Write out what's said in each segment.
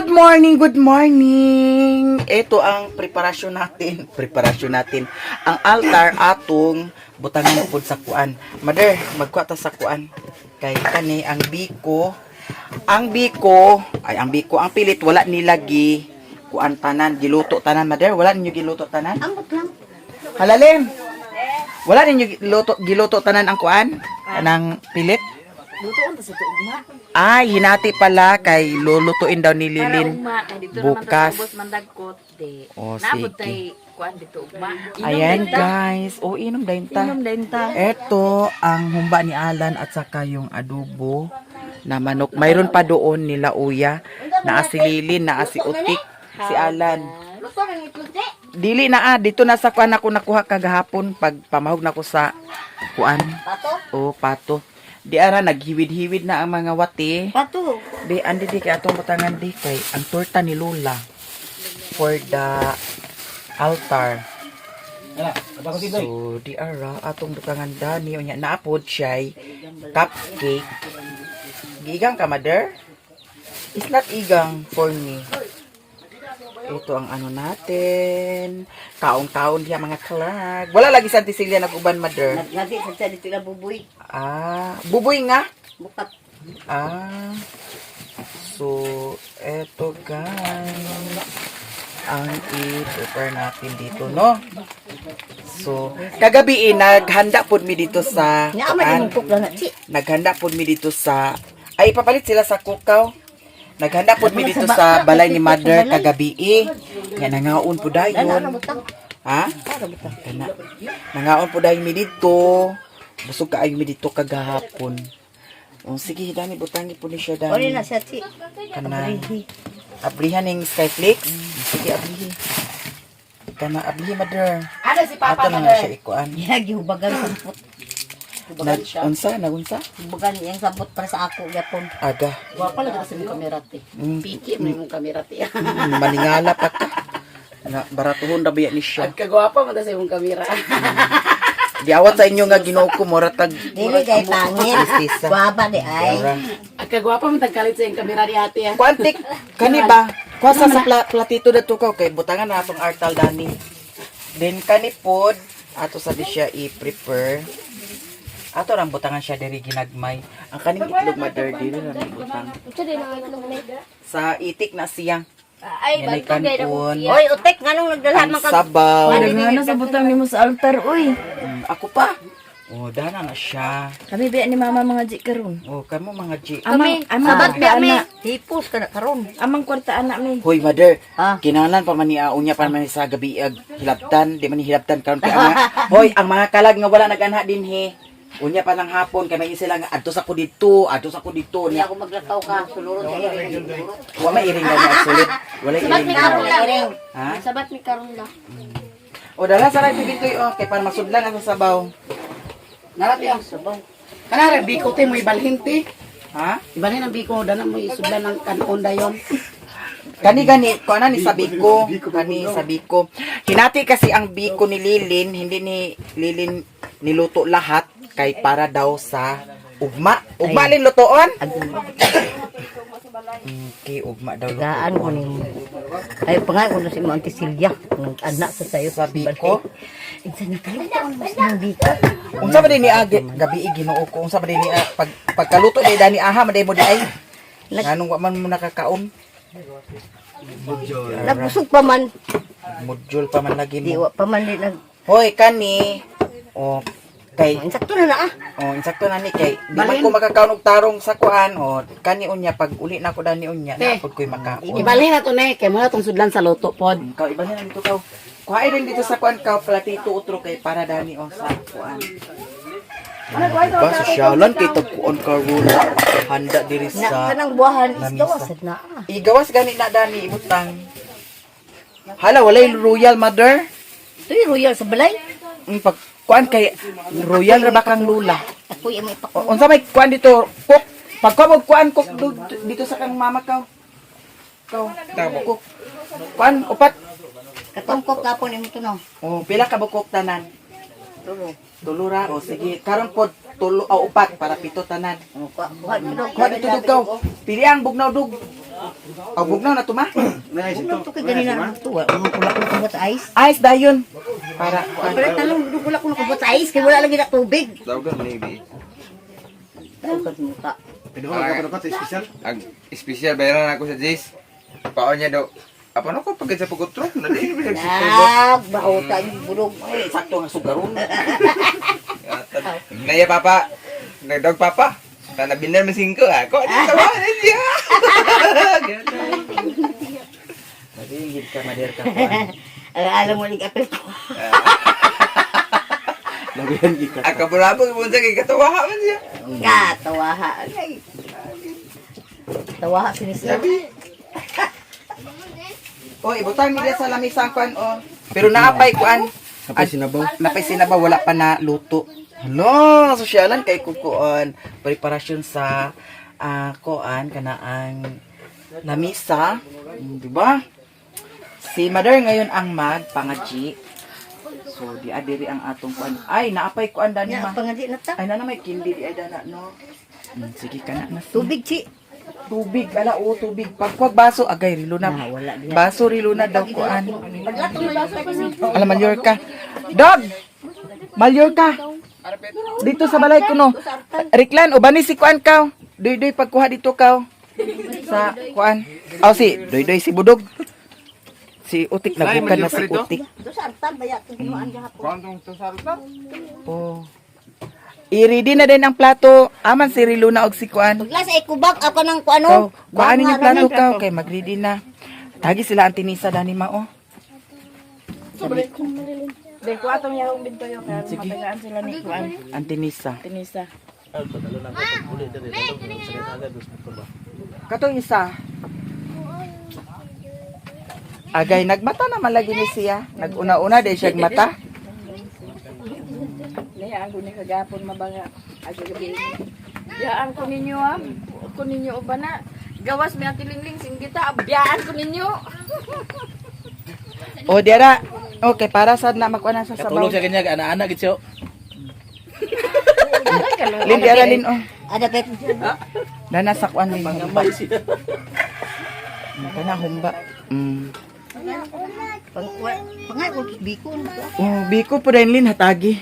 Good morning, good morning. Ito ang preparasyon natin. Preparasyon natin. Ang altar atong butangan pud sa kuan. Mother, magkuha ta sa kuan. Kay kani ang biko, ang biko, ay, ang biko, ang pilit wala nilagi kuan tanan, giluto tanan, Mother. Wala ninyo giluto tanan? Ambot lang. Halalim. Wala ninyo giluto tanan ang kuan? Kanang pilit? Lutoon ta sa tuugma. Ay, hinati pala kay lulutuin daw ni Lilin Ugma, kay dito bukas. naman ta sa ubos mandagkot di. Oh, Naabot sige. tay kuan dito ugma. Inom Ayan din ta. guys. O, inom din ta. Inom din ta. Ito ang humba ni Alan at saka yung adobo na manok. Mayroon pa doon nila uya. Naa si Lilin, naa si Utik, si Alan. Luto ng itlog di. Dili na ah, dito na sa kuan ako nakuha kagahapon pag pamahog na ko sa kuan. Pato? O, pato. Di ara naghiwid-hiwid na ang mga wati. Pato. Di andi di kay atong butangan di kay ang torta ni Lola for the altar. So di ara atong butangan dani unya naapod siya cupcake. Giigang ka, Mother? It's not igang for me. Ito ang ano natin. Kaong-kaon diya mga kalag. Wala lagi sa Auntie Celia nag-uban, Mother. Nagdi sa siya dito na buboy. Ah, buboy nga. Bukat. Ah. So, eto guys. Ang i-prepare natin dito, no? So, kagabi eh, naghanda pod mi dito sa Nya ama kuan. din cook lang na chi. Naghanda pod mi dito sa, ay, ipapalit sila sa kukaw. Naghanda pod mi dito sa balay ni Mother kagabi eh. Nga nangaon po Dana dayon. na butang. Ha? Para butang. Kana. Nangaon po dahil mi dito. Busog kaayo mi dito kagahapon. O sige, dani butangi po ni siya Ori dani. na siya chi. Kana. Abrihi. Abrihan ning Skyflix. Sige, abrihi. Kana abrihi, Mother. Ano si Papa, Ato na nga Mother? siya ikuan. Ya gihubagan sampot. Nag unsa, nagunsa? Hubagan iyang sampot para sa ako gyapon. Aga. Gwapa lang kasi mong kamera te. Piki mo yung kamera te. Maningala pa ka. Na baratuhon ra biya ni siya. At kagwapa mo sa imong kamera. Giawat sa inyo nga Ginoo ko mura tag Dili kay pangit. Tristesa. Guwapa di ay. Ara. At kagwapa mo tagkalit sa imong kamera ni ate. Ah. Kuantik kani ba? Kuha sa platito dato ka kay butangan na atong artal dani. Then kani pod ato sa di siya i-prepare. Ato rang butangan siya diri ginagmay. Ang kaning itlog, Mother, diri ra ni butang. Sa itik na siya. Ay, Yan ay kanon. Oy, utek nganong nagdala Ang man kag sabaw. Ano sa butang nimo sa altar, uy? Ako pa. Oh, dana na siya. Kami biya ni mama mga G karon. Oh, kamo mga G. Amang amang Sabat kwarta biya mi. anak. Hipos ka na karon. Amang kwarta anak mi. Hoy, Mother, Ah. kinahanglan pa man ni unya pa man ni sa gabi ag hilabtan, di man ni hilabtan karon kay ang mga, hoy, ang mga kalag nga wala naganha dinhi. Unya pa ng hapon kay may sila nga adto sa ko didto, adto sa ko didto Hindi niya. ako maglakaw ka suluro sa iring. Wa may iring gani at sulit. Wala iring gani. Ha? Sabat mi karon la. O dala sa ray pibitoy oh kay para masudlan ang sabaw. Narati ang sabaw. Kanara biko te mo ibalhin te. Ha? Ibalhin ang biko dana mo isudlan ng kanon dayon. Kani gani ko ana ni sabi ko, kani sabi ko. Hinati kasi ang biko ni Lilin, hindi ni Lilin niluto lahat kay para daw sa ugma. Ugma lin lutoon? Okay, ugma daw Tagaan ko lutoon. nimo. Ay pangay ko na si mo Auntie Celia. Nang anak sa sayo Sa biko? Insa na kaluto ang biko. Unsa ba din ni age gabi Ginoo ko? Unsa ba din ni ah, pag pagkaluto ni dani aha man mo di ay. Nganong wa man mo nakakaon? Nagbusog pa man. Module pa man lagi Di mo. wa pa man di nag Hoy kani. Oh, kay Insakto na na ah. Oh, insakto na ni kay di man ko makakaon og tarong sa kuan oh. Kani unya pag uli na ko dani unya Te. na pud ko'y makaon. Ibalhin na to ne kay mo na tong sudlan sa luto pod. Kaw iba na dito kaw. Kuhain rin dito sa kuan kaw platito utro kay para dani oh sa kuan. Ba sosyalan kay tagkuan karon handa diri Na sa kanang buwahan lamisa. isgawas na ah. Igawas gani na dani ibutang. Hala, walay royal, Mother. Tuy royal sa balay. Pag kuan kay royal ra ba kang lula? Ako yung may O, unsa may kuan dito? Cook. Pagkuan mo kuan cook dito sa kang mama kaw. Kaw, cook. Kuan upat. Katungkok kapon imo to no. Oh, pila ka bukok tanan? Tulo. Tulo ra. O sige, karon pod tulo o upat para pito tanan. Oh, kuha kuha dito. Kuha dito dug kaw. Pili ang bugnaw dug. Aw, bugnaw na tuma. Bugnaw to kay ganina ang tuwa. Mga kula ko kubot sa ice. Ice dayon. Para kuan. Pero talong kula ko kubot sa ice kay wala lagi na tubig. Tawag ka maybe. Tawag ka muka. Ang espesyal bayaran ako sa Jace. Paon niya daw. Apa na ko pagkat sa pagutro? Nadiin ba siya? Nag bauta yung burog. Ay, sakto nga sugaron. Naya papa. Nagdog papa. Tanabinan man singko ako. Di tawa na siya. Nagigid ka mader ka kuan. Alam mo ning apel ko. Labihan gid ka. Ang kabulabog mo sa kay katawa man siya. Katawaha. Ay. Tawaha sinisya. Oh, ibutang nila sa lamisa ang kuan oh. Pero naapay kuan. Napay sinabaw. Napay sinabaw, wala pa na luto. Hello, sosyalan kay kukuan. Preparasyon sa kuan kanaang lamisa, di ba? Si Mother ngayon ang magpangaji. So di adiri ang atong kuan. Ay, naapay kuan dani Nya ma. pangadi na ta. Ay na may kindi di ay dana no. Sige kana na. Tubig chi. Tubig ala oh, tubig. Pagkwag baso agay rilo na. Ah, wala diha. Baso rilo na daw kuan. Paglato man yung Alam, Mallorca. Dog! Mallorca! Dito sa balay ko, no. Riklan, ubani si kuan kaw. Doy-doy pagkuha dito kaw. Sa kuan. Aw, si doy-doy si Budog. Si Utik, nagukan na si Utik. Do sa altar baya tinuan gihapon. Kwantong to sa altar? Oh. I-ready na din ang plato. Aman si Riluna og si kuan. Pagla sa ikubag ako nang kuano. Kaw, kuanin yung plato kaw kay mag-ready na. Tagi sila ang tinisa dani ma oh. Dahil ko atong yahong bintoyo kaya matagaan sila ni kuan. Ang tinisa. Tinisa. Katong isa. Agay, nagmata naman lagi ni siya. Naguna-una dahil siya mata. Layaan ko ni kagapon mabanga. Aga gabi. Biyaan ko ninyo ah. Ko ninyo uban na. Gawas may atilingling singgita. Biyaan ko ninyo. O, diara. Okay, para sa na makuha na sa sabaw. Katulog siya kanya, ana-ana gid siya. Lin, diara, Lin, oh. Ada pet. Dana sa kuan, Lin. Humba. Kana, humba. Pang pangay ko biko. Oh, biko po rin, Lin, hatagi.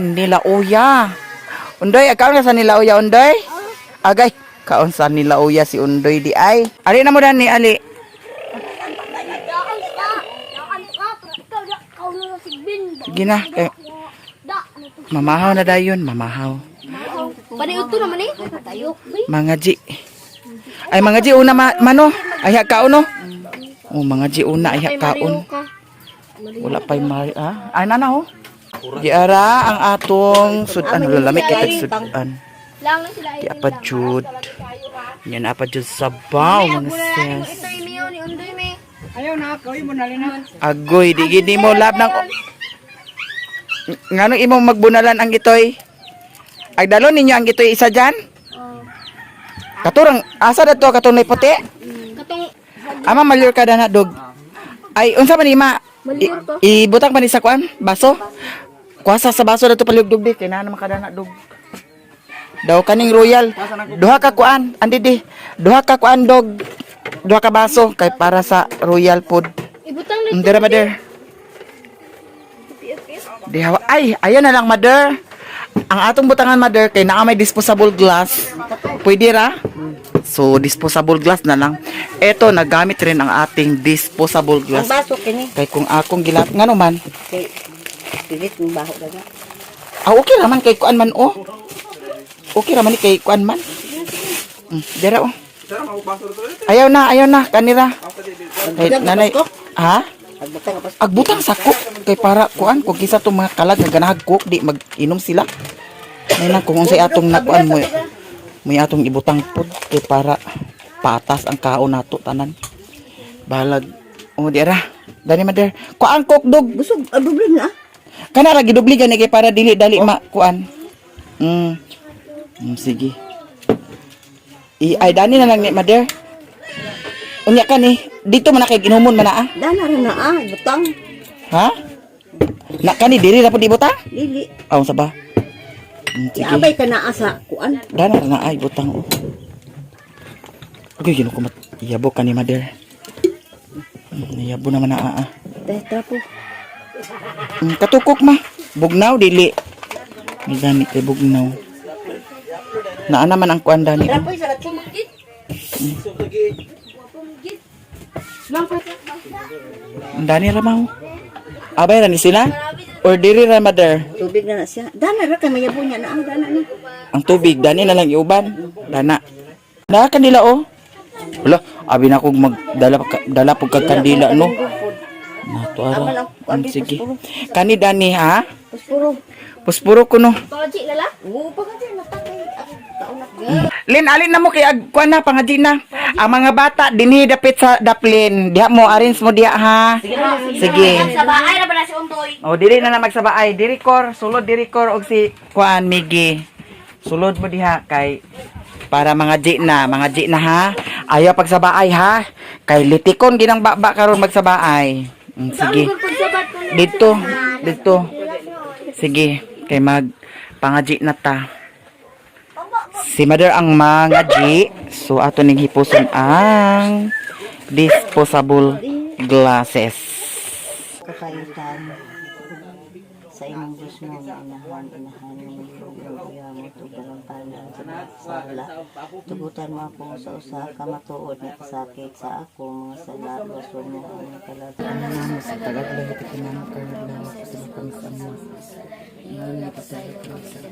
Nilauya. Undoy, akaon ka sa nilauya, Undoy? Agay, kaon sa nilauya si Undoy di ay. Ali na mo dan ni Ali. Sige na, kay mamahaw na dayon, mamahaw. Paniudto naman eh. Tayo. Mga G. Ay, mga G, una mano. Ay, kaon no. Oh, mga G, una, ay kaon. Wala pa'y mari, ah. Ay, nana, oh. Giara ang atong sudan. Lamig kay sudan. Lang na sila. Di apa jud. Yan apa jud sabaw mga sis. Ito imiyo ni Undoy me. Agoy, di gini mo lab ng Ngano imong magbunalan ang itoy? Ay dalon ninyo ang itoy isa dyan? Katurang asa dato katong nay puti? Katong Ama malyor ka na dog. Ay unsa man ima? Ibutang man ni sa kuan? Baso? Kuasa sa baso dato palugdog di kay naa naman ka na dog. Daw kaning royal. Duha ka kuan, andi di. Duha ka kuan dog. Duha ka baso kay para sa royal food. ibutang na Ndera mother. Di hawa. Ay, ayan na lang mother. Ang atong butangan mother kay naa may disposable glass. Pwede ra? So disposable glass na lang. Eto nagamit rin ang ating disposable Ang glass. baso kini. Kay kung akong gilap ngano man. Kay pilit ng baho daga. Ah, okay ra man kay kuan man oh. Okay ra man ni kay kuan man. Dira oh. Ayaw na kanira. Kay nanay. Ha? Agbutang pas. Agbutang sa cook kay para kuan kung kisa tong mga kalag nga ganahag cook di mag-inom sila. May na kung unsay atong nakuan mo may atong ibutang pod kay para patas ang kaon nato tanan. Balag. Oh, di ara. Dani mother. Kuan cook dog. Busog adublin na. Kana ra gidubli gani kay para dili dali ma kuan. Sige. I ay dani na lang ni mother. Unya ka ni dito man na kay ginumon man na ah. Dana ra na ah, butang. Ha? Na kani diri ra pud ibutang? Dili. Aw sa ba? Sige. Iabay ka na sa kuan. Dana ra na ay butang oh. Okay, gino ko mat iyabo ka ni mother. Iyabo naman na aa. Teh, trapo. Katukok ma. Bugnaw dili. May gani kay bugnaw. Naa naman ang kuan dani. Oh. Trapo sa katong. Ang dani ra mao. Abay ra ni sila? Or diri ra mother? Tubig na na siya. Dana ra kay mayabo niya na ang dana na. Ang tubig dani na lang iuban. Dana. Naa kandila oh. Wala, abi na kog magdala dala pug kag kandila no. Nato ara. Sige. Kani dani ha? Puspuro. Puspuro ko no. Pangji lala. Oo, pa ka dyan, natakay. Ang taon na. Lin, alin na mo kay ag kuan na pangadi na. Ang mga bata dinhi dapit sa daplin. Diha mo arrange mo diha ha. Sige. Sa bahay ra ba na si Undoy? O dili na na magsabaay, diri kor, sulod diri kor og si kuan Migi. Sulod mo diha kay para mga G na, mga G na ha. Ayaw pagsabaay ha. Kay litikon ginang baba karon magsabaay. Sige. Dito, dito. Sige, kay mag pangaji na ta. Si Mother ang mga G. So ato ning hipuson ang disposable glasses. Kapaitan sa imong Diyos mo nga inahan, inahan mo yung iya mo tugalang tanan sa mga sala. Tugutan mo ako sa usa ka matuod nga kasakit sa ako mga sala, luwason mo ang mga kalag. Namo sa Tagalog iti kinamo karon na sa kami sa amo. Ngayon na sa kami sa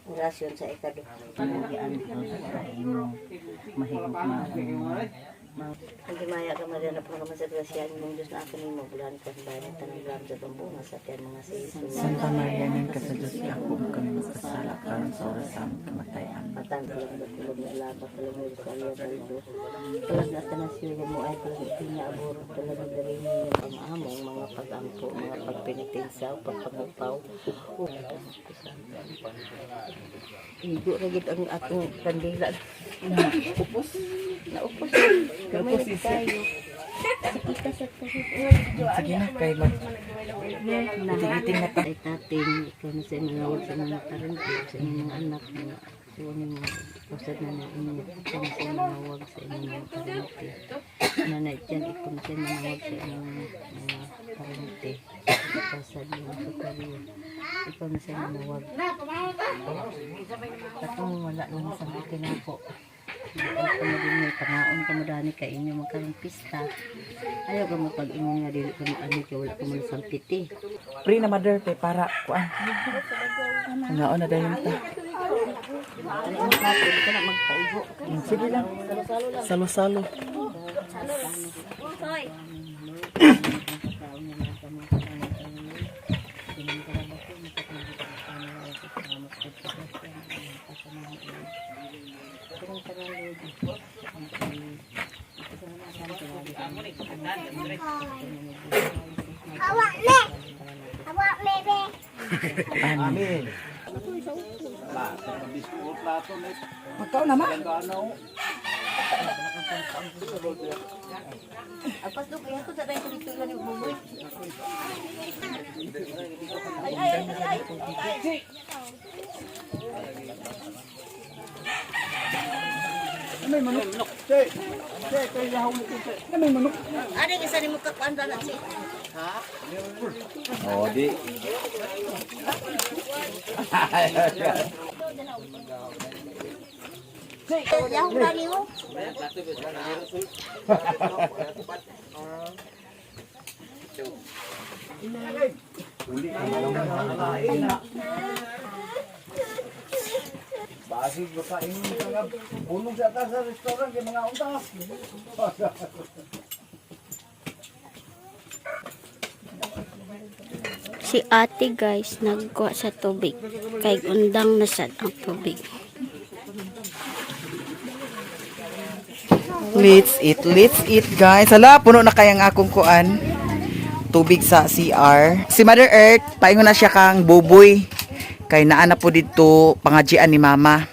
Orasyon sa ikaduha. Giantos sa imo mahigugma. Ang himaya ka Maria na puno ka man sa grasya mong Diyos na akin nimo bulan ka sa bayan tanang gram sa pambunga sa tiyan mga siso. Santa Maria nang ka sa Diyos ako kami magkasala karon sa oras sa among kamatayan. Patan kalang bakulog na alaba kalang mo sa iya baldo. Kalang na Atanasio mo ay kalang ipinya aburo kalang darin ang among mga pag-ampo, mga pagpinitensa, pagpangupaw. Igo ra gid ang akong kandila. Naupos. Naupos. Gamay na tayo. Sige na kay mag iting na ta. Ay tating, ikaw na sa imong awag sa imong parente, sa imong mga anak, mga suwan mo, usad na na inyo, ikaw na sa imong awag sa imong mga parente. Nanay dyan, ikaw na sa imong awag sa imong mga parente. Ikaw sa imong superior, ikaw na sa imong awag. Katong wala lang sa tinako. Ako na din may pangaon ka mo dani kay inyo magkarong pista. Ayaw ka mo pag-ingon nga dili ka mo ani kay wala ka mo nasampiti. Pre na mother kay para kuan. Ngaon na dayon ta. Ano mo plato, di ka na magpaigo. Sige lang. Salo-salo. Awa me. Awa me be. Amen. Pagkaon na ma. Apas do kaya ko sa tayo dito lang yung bumoy. Ano yung isa ni mo kakuan ba na si? Oh, di. Yahoo na niyo. Basig ba ka ingon ka nga punog sa ta sa restaurant kay mga unta. Si ate guys nagkuha sa tubig. Kay undang na sad ang tubig. Let's eat guys. Hala, puno na kayang akong kuan. Tubig sa CR. Si Mother Earth, paingon na siya kang buboy. Kay naa na po dito pangajian ni Mama.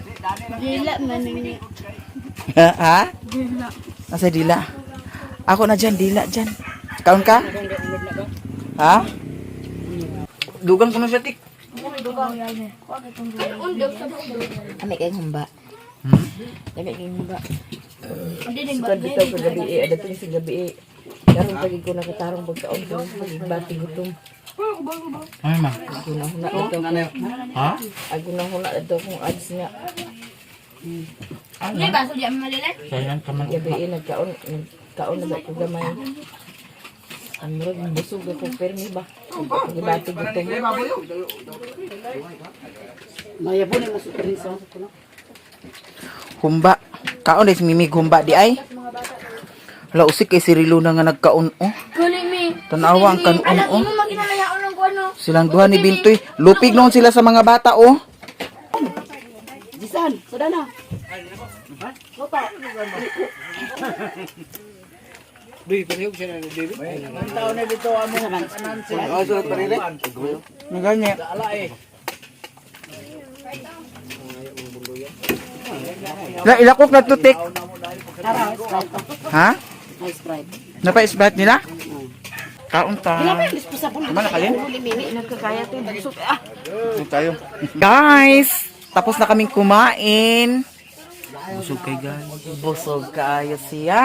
Dila man ni. Ha? Dila. Nasa dila. Ako na dyan, dila dyan. Kaon ka? Ha? Dugang ko na siya, tik. Ami kay humba. Ami kay humba. Sukad bitaw kagabi eh, adating sa gabi eh. Karon pagi ko nakatarong pagkaon ko, bati gutom. Ay ma. Agunahuna dato. Ha? Agunahuna dato kong ads nga. Kailan ka man? Gabi eh, nagkaon, nagkaon na ba ko gamay. Ang murag busog ako permi ba. Gibati gutom. Mayabo na mas prinsa. Humba. Kaon is mimig humba di ay. Hala usik kay si Rilo na nga nagkaon oh. Tanawa ang kanon oh. Silang duha ni Bintoy. Lupig noon sila sa mga bata oh. Jisan, sudah na. Naganya. La ilakok na tutik. Tara, Sprite. Ha? May Sprite. Napa-sprite nila? Kaon ta. Disposable. Tama na kalin? Nagkakaya to busog ah. Tayo. Guys, tapos na kaming kumain. Busog kay guys. Busog kaayo siya.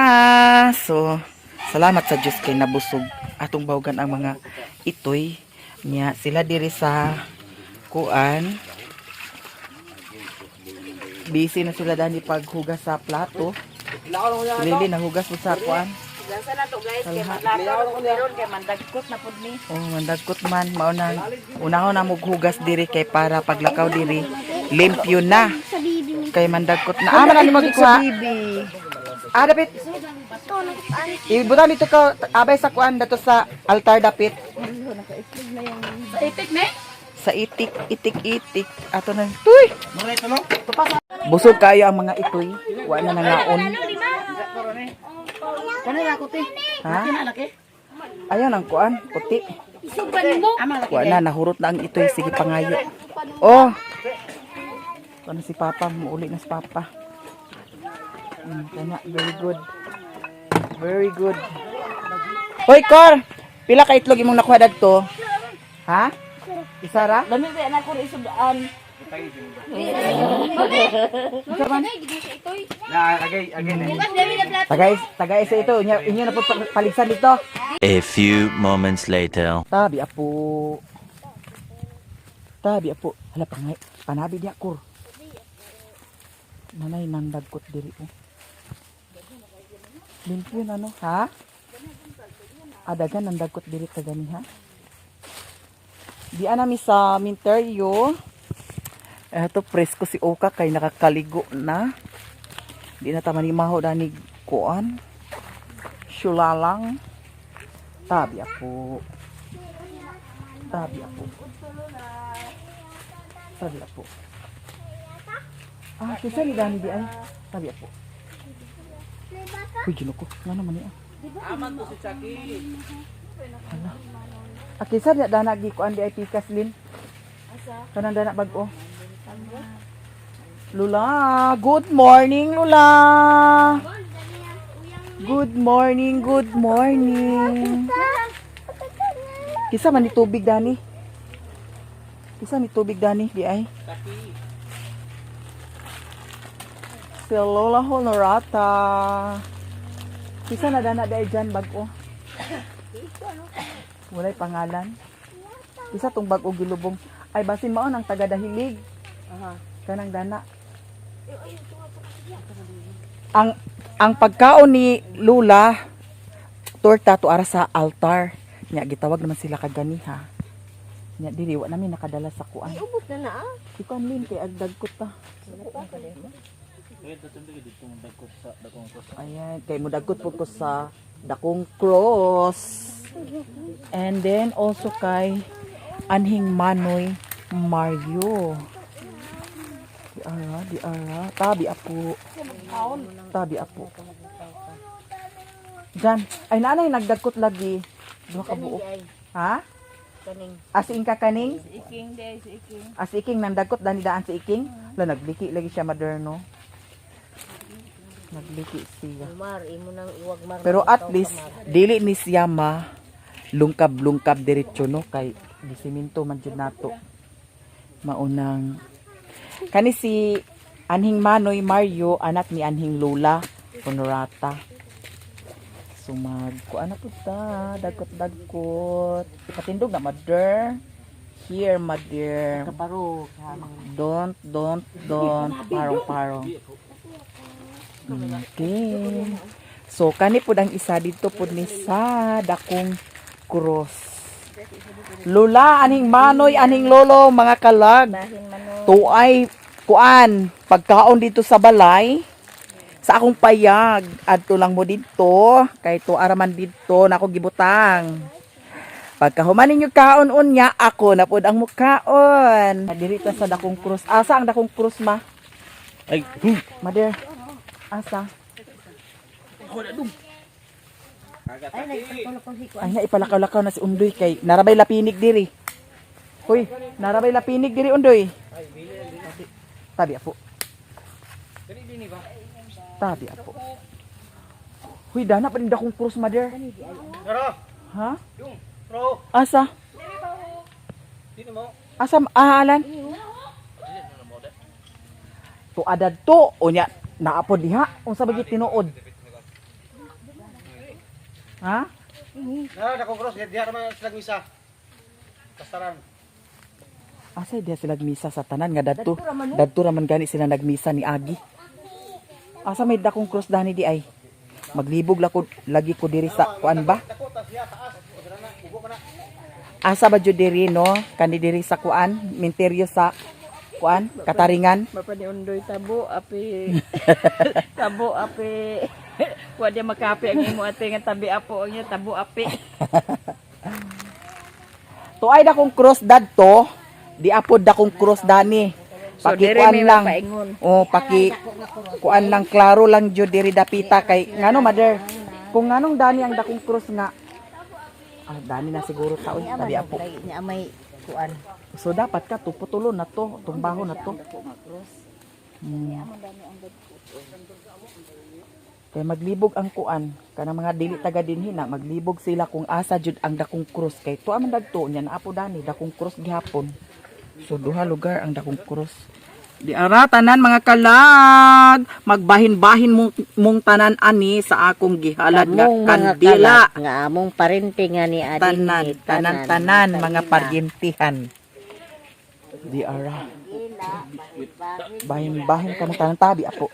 So, salamat sa Diyos kay nabusog. Atong bawgan ang mga itoy niya sila diri sa kuan. Busy na sila dani paghugas sa plato. Lili nahugas po sa kuan. Gasa na to guys kay manlakaw na meron kay mandagkot na pud ni. Oh, mandagkot man mao na unahon na mughugas diri kay para paglakaw diri limpyo na. Kay mandagkot na. Ah, man mo gikuha. Ah, dapit. Ibutan dito ka abay sa kuan dato sa altar dapit. Sa itik ne? Sa itik, itik, itik. Ato na. Tuy! Busog kayo ang mga itoy. Wa na nangaon. Kanila ko te. Ha? Kinalaki. Ayan ang kuan, puti. Ama laki. Wa na, nahurot na ang itoy. Sige, pangayo. Oh! Ano si Papa? Muuli na si Papa. Kana, very good. Very good. Hoy, Kor! Pila ka itlog imong nakuha dadto? Ha? Isa ra? Dami ba na ko isudaan. Tagay, tagay sa ito. Inyo, inyo na po paligsan dito. A few moments later. Tabi apo. Tabi apo. Hala pangay, panabi diya kur. Nanay nandagkot diri oh. Limpyo na no, ha? Adagan nandagkot diri ka gani ha? Di ana mi sa Minteryo. Eto presko si Oka kay nakakaligo na. Di na tama ni maho dani kuan. Sulalang. Tabi apo. Tabi apo. Tabi apo. Ah, kisa ni Dani di ay. Tabi apo. Uy, ginoo ko. Nga naman niya. Hala. Ah, kisa di dana gi kuan di ay pikas lin. Kanang dana bag-o. Lula, good morning, Lula. Good morning, good morning. Kisa man ni tubig dani. Kisa ni tubig dani di ay. Si Lola Honorata. Kisa na dana di ay dyan bag-o. Walay pangalan. Kisa tong bag-o gilubong. Ay basin maon ang taga Dahilig. Kanang dana. Ang pagkaon ni Lula torta to ara sa altar. Nya gitawag naman sila kaganiha. Nya diri wa namin nakadala sa kuan. Ubos na na ah. Ikuan lin kay agdagkot ta. Ayan, kay mudagkot po ko sa dakong cross. And then also kay Anhing Manoy Mario. Di ara, di ara. Tabi apo. Tabi apo. Diyan. Ay, naanay, nagdagkot lagi. Duha ka buok. Ha? Kaning. As in ka kaning? Si Iking day, si Iking. As iking nandagkot dani daan si iking. La nagliki lagi siya maderno. Nagliki siya. Mar, imo nang iwag mar. Pero at least dili ni siya ma lungkab-lungkab diretso no kay gisiminto man jud nato. Maunang kani si Anhing Manoy Mario, anak ni Anhing Lola Honorata. So magkuan na pud ta, dagkot-dagkot. Ipatindog na, mother. Here, mother. Kaparo. Don't, don't. Parong, parong. Okay. So, kani pud ang isa dito pud ni sa dakong cross. Lula, aning manoy, aning lolo, mga kalag. Tuay, kuan, pagkaon dito sa balay, sa akong payag, adto lang mo dito, kay tuara man dito, nako gibutang. Pagkahuman ninyo kaon unya, ako na pod ang mukaon. Diri ta sa dakong krus. Asa ang dakong krus, ma? Ay, Mother. Asa? Ay, na ipalakaw-lakaw na si Undoy kay narabay lapinig diri. Hoy, narabay lapinig diri, Undoy. Tabi apo. Tabi apo. Huy, dana pa rin dakong krus, mother. Ha? Asa? Asa alan? To adad to unya naapod diha unsa ba gyud tinuod? Ha? Nara na cross diha naman sila misa. Kastaran. Asa diha sila misa sa tanan nga dadto? Dadto ra man gani sila nagmisa ni Agi. Asa may dakong cross dani di ay? Maglibog la ko lagi ko diri sa kuan ba? Asa ba jud diri, no? Kani diri sa kuan, minteryo sa kuan, kataringan. Bapa ni Undoy tabo api. Tabo api. Wa di makapi ang imo ate nga tabi apo ang iya tabo api. Tuay dakong cross dadto, di apod dakong cross dani. So, diri Pakikuan may lang. mapaingon. Oh, paki kuan lang, klaro lang jud diri dapita kay ngano, mother. Kung nganong dani ang dakong cross nga, ah, dani na siguro taon tabi apo. Niya may kuan. So dapat ka to putulon na to, tumbaho na to. Kay maglibog ang kuan kanang mga dili taga dinhi na maglibog sila kung asa jud ang dakong cross kay tuwa man dagto nya naapo dani dakong cross gihapon. So duha lugar ang dakong cross. Di ara tanan mga kalag, magbahin-bahin mong tanan ani sa akong gihalad nga kandila. Nga among parente nga ni Adin. Tanan, tanan, tanan mga paryentihan. Di ara. Bahin-bahin ka mong tanan tabi apo.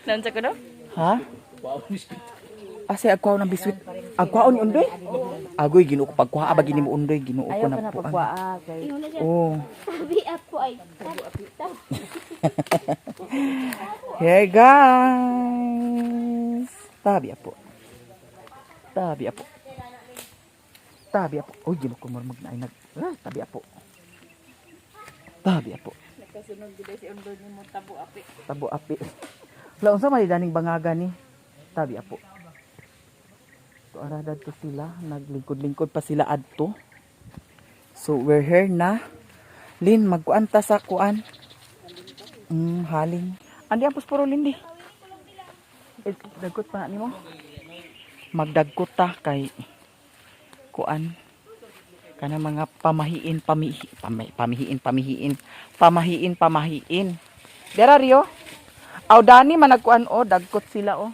Nansa ko no? Ha? Asa agkuha ng biswit? Agkuha ni Undoy? Agoy, Ginoo ko pagkuha ba gini mo, Undoy, Ginoo ko Ayaw na ka na po. pagkuha kay Oh. Tabi apo ay. Hey guys. Tabi apo. Tabi apo. Tabi apo. Oy, Ginoo ko marmag na ay nag. Ah, tabi apo. Tabi apo. Nakasunod gid si Undoy nimo tabo api. Tabo api. Wala unsa man daning bangaga ni. Tabi apo. To ara dadto sila, naglingkod-lingkod pa sila adto. So we're here na. Lin, magkuan ta sa kuan. Haling. Andi ang posporo, Lin, di. Eh, dagkot pa nimo. Magdagkot ta kay kuan kana mga pamahiin pamihi, pamihiin pamihiin pamahiin pamahiin. Dera Rio. Aw dani man nagkuan o dagkot sila o.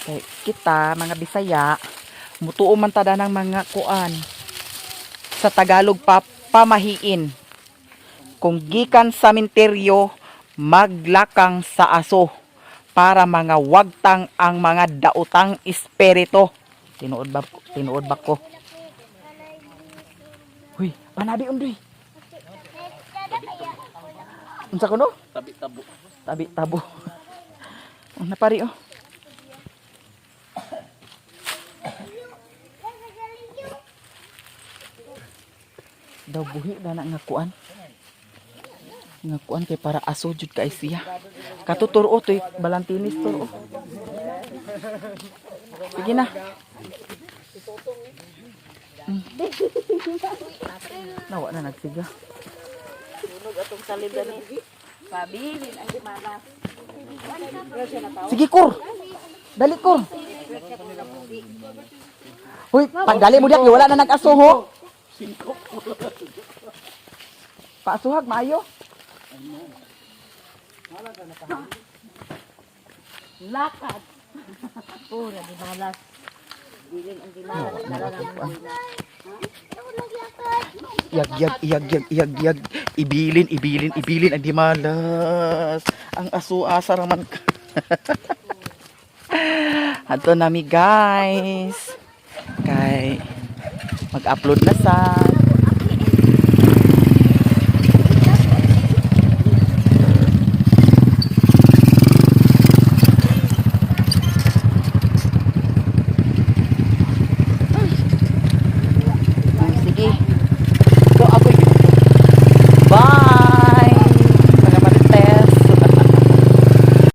Kay kita mga Bisaya mutuo man ta ng mga kuan. Sa Tagalog pa pamahiin. Kung gikan sa minteryo maglakang sa aso para mga wagtang ang mga daotang espiritu. Tinuod ba ko? Huy, panabi, Undoy. Unsa ko no? Tabi tabo. Tabi tabo. Oh, napari oh. Daw buhi na na nga kuan. Nga kuan kay para aso jud kay siya. Katuturo toy balantinis turo. Sige na. Nawa na nagsiga. Atong salib ni. Pabilin ang gimana. Sige, Kur. Dali, Kur. Hoy, pagdali mo diyan, wala na nag-aso ho. Pasuhag maayo. Lakad. Pura di balas. Bilin ang gimalas. Yag yag yag yag yag yag ibilin ibilin ibilin ang dimalas. Ang aso asa raman ka. Adto nami, guys. Kay mag-upload na sa.